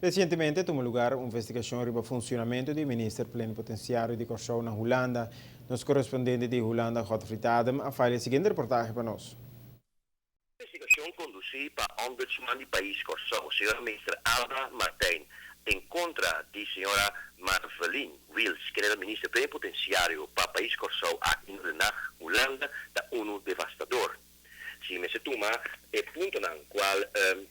Resientemente a tuma lugar un investigashon riba funshonamentu di minister plenipotensiario di Kòrsou na Hulanda. Nos korespondente di Hulanda, Godfried Adam, a file e siguiente reportahe pa nos. Investigashon kondusí pa Ombudsman di Pais Kòrsou, señora Minister Alba Martijn, en kontra di señora Marveline Wiels, kende ta Minister Plenipotensiario pa Pais Kòrsou aki na Den Haag, Hulanda, ta unu devastador. Si mester tuma e puntonan cual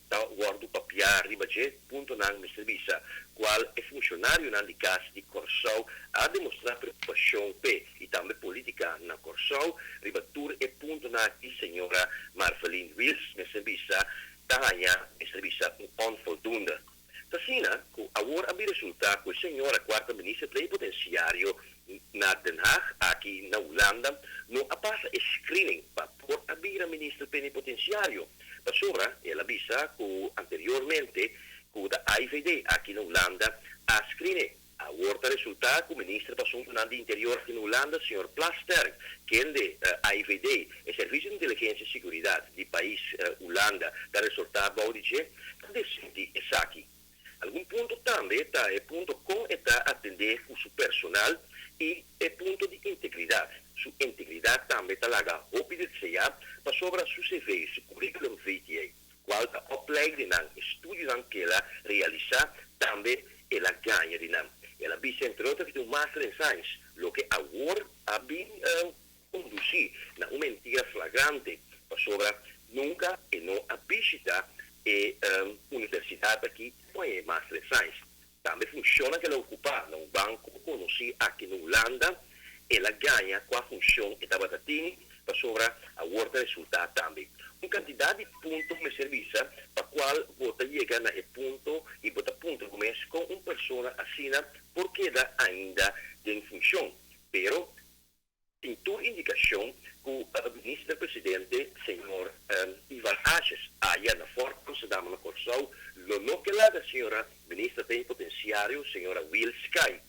ta wordo papia riba dje, puntonan mester bisa cual e funcionarionan di Cas di Corsou a demostra preocupacion p'e y tambe politica na Corsou riba tur e puntonan aki señora Marveline Wiels mester bisa ta haña mester bisa un onvoldoende. T'asina cu awor a bin resulta cu e señora cuarta minister plenipotenciario na Den Haag aki na Hulanda no a pasa e screening pa por a bira minister plenipotenciario pasobra el a bisa cu anteriormente cu ta AIVD aki na Hulanda a screen e. Awor ta resulta cu minister pa asuntonan di interior aki na Hulanda señor Plasterk kende AIVD, e servicio di inteligencia y siguridad di pais Hulanda ta resorta bou di dje, ta desmenti esaki. Algun punto tambe ta e punto kon e ta atendé ku su personal i e punto di integridat. Su integridat tambe ta laga hopi deseá pasobra su CV, su curriculum vitae, kual ta opleidingnan, estudionan ku el a realisá, tambe el a gaña di nan. El a bisa entre otro ku tin un Master in Science, loke awor a bin kondusí na un mentira flagrante pasobra nunka e no a bishita e universidat aki pa e Master in Science. Tambe funshonnan ku el a okupá na un banko konosí aki na Hulanda, el a gaña kua funshon e tabata tin pasobra awor ta resultá tambe un kantidat di punto mester bisa pa kual bo ta yega na e punto i bo ta puntra bo mes kon un persona asina por keda ainda den funshon. Pero Tin tur indikashon ku Minister Presidente señor Ivan Asjes aya na Fort Amsterdam na Kòrsou lo no ke laga señora Minister Plenipotensiario señora Wiels kai.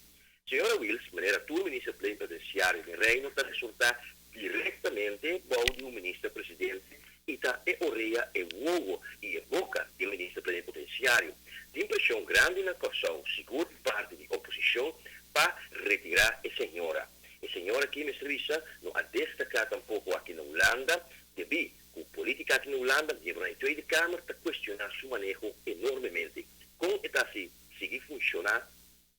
Señora Wiels, manera tur Minister Plenipotensiario den Reino ta resortá direktamente bou di un Minister Presidente i ta e orea, e wowo i e boka di e Minister Plenipotensiario. Tin preshon grandi na Kòrsou, sigur di parti di oposishon, pa retirá e señora. E señor aki mester bisa no a destaca tampoco aki na Hulanda, debí cu politica aki na Hulanda, miembronan di Tweede Kamer ta cuestiona su maneho enormemente. Con e ta haci sigui funciona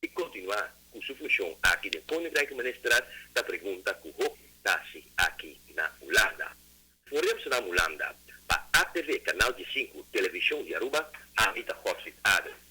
y continua cu su funcion aki den Koninkrijk Ministerraad ta pregunta cu hopi ta haci aki na Hulanda. For di Amsterdam, Hulanda, pa ATV Canal 15, Television di Aruba, ami ta Godfried Adel.